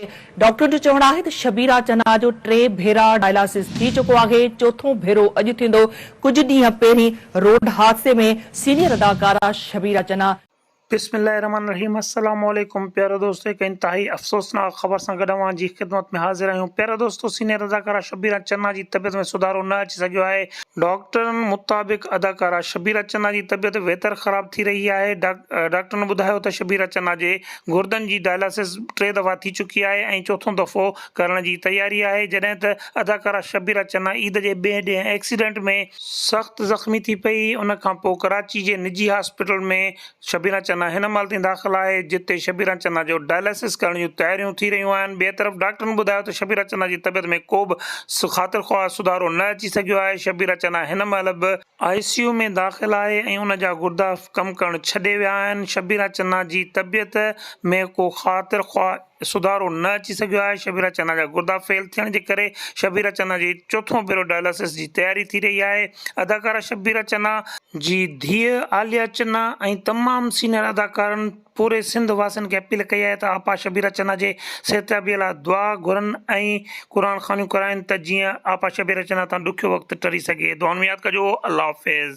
ڊاڪٽرن جو چوڻ آهي ته شبيرا چنا جو ٽي ڀيرا ڊائلاسز ٿي چڪو آهي، چوٿون ڀيرو اڄ ٿيندو، ڪجهه ڏينهن پهرين روڊ حادثي ۾ سينيئر اداڪارا شبيرا چنا. بسم الله الرحمن الرحيم السلام عليڪم پيارو دوستو هڪ انتهائي افسوسناڪ خبر سان گڏ اوهان جي خدمت ۾ حاضر آهيون پيارا دوستو سينيئر اداڪارا شبيرا چنا جي طبيعت ۾ سڌارو نه اچي سگهيو آهي ڊاڪٽرن مطابق اداڪارا شبيرا چنا جي طبيعت ويتر خراب ٿي رهي آهي، ڊاڪٽرن ٻڌايو ته شبيرا چنا جي گردن جي ڊائلاسز ٽي دفعا ٿي چڪي آهي ۽ چوٿون دفعو ڪرڻ جي تياري آهي، جڏهن ته اداڪارا شبيرا چنا عيد جي ٻئي ڏينهن ايڪسيڊنٽ ۾ سخت زخمي ٿي پئي، ان کانپوء ڪراچي جي نجي هاسپيٽل ۾ شبيرا چنا هن مهل تائين داخل آهي، جتي شبيرا چنا جو ڊائلاسز ڪرڻ جون تياريون ٿي رهيون آهن. ٻئي طرف ڊاڪٽرن ٻڌايو ته شبيرا چنا جي طبيعت ۾ ڪو به خاطر خواهه سڌارو نه اچي سگهيو آهي، شبيرا چنا هن مهل به آء سي يو ۾ داخل آهي ۽ ان جا گردا ڪم ڪرڻ ڇڏي ويا آهن، شبيرا چنا جي طبيعت ۾ ڪو خاطر خواهه سڌارو نه اچي سگهيو آهي، شبيرا چنا جا گردا فيل ٿيڻ جي ڪري شبيرا چنا جي چوٿون ڀيرو ڊائلاسس جي تياري ٿي رهي آهي، اداڪارا شبيرا چنا جي ڌيء عاليه چنا ۽ تمام سينئر اداڪارن پوري سنڌ واسين کي اپيل ڪئي آهي ته آپا شبيرا چنا جي صحتيابي لاء دعا گهرن ۽ قرآن خوانيون ڪرائين ته جيئن آپا شبيرا چنا تان ڏکيو وقت ٽري سگهي دعائن ۾ ياد ڪجو الله حافظ.